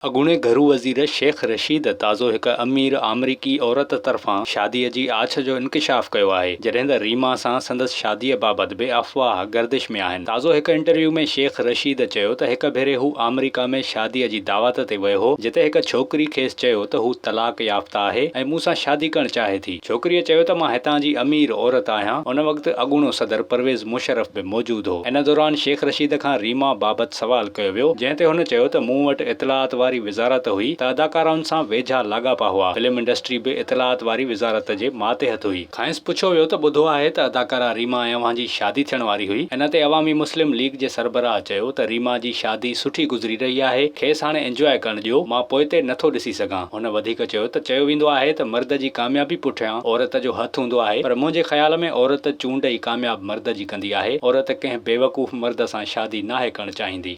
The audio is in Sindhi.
اڳوڻي گهرو وزير شيخ رشيد تازو هڪ امير آمريڪي عورت طرفان شادي جي آڇ جو انڪشاف ڪيو آهي، جڏهن ته ريما سان سندس شادي بابت به افواهه گردش ۾ آهن. تازو هڪ انٽرويو ۾ شيخ رشيد چيو ته هڪ ڀيري هو آمريڪا ۾ شادي جي دعوت تي ويو هو، جتي هڪ ڇوڪري کيس چيو ته هو طلاق يافته آهي ۽ مون سان شادي ڪرڻ چاهي ٿي. ڇوڪريء چيو ته مان هتان جي امير عورت آهيان. ان وقت اڳوڻو صدر پرويز مشرف به موجود هو. ان دوران شيخ رشيد کان ريما بابت سوال ڪيو ويو، جنهن تي هن چيو ته مون وٽ اطلاعات واري وزارت هئي ته اداڪارائن سان ويجها لاڳاپا هئا، فلم انڊسٽري به اطلاعات واري وزارت جي ماتحت هئي. کانئس پڇيو ويو ته ٻڌو آهي ته اداڪارا ريما ۽ اوهان جي شادي ٿيڻ واري هئي. ان تي عوامي مسلم ليگ جي سربراهه چيو ته ريما جي شادي سٺي گذري رهي آهي، کيس هاڻي انجواء ڪرڻ ڏيو، مان پوئتي نٿو ڏسي سگهان. هن وڌيڪ چيو ته چيو ويندو آهي ته مرد جي ڪاميابي پٺيان عورت جو هٿ هوندو آهي پر منهنجي خيال ۾ عورت چونڊ ئي ڪامياب مرد جي ڪندي آهي، عورت ڪنهن بيوقوف مرد سان شادي ناهي ڪرڻ چاهيندي.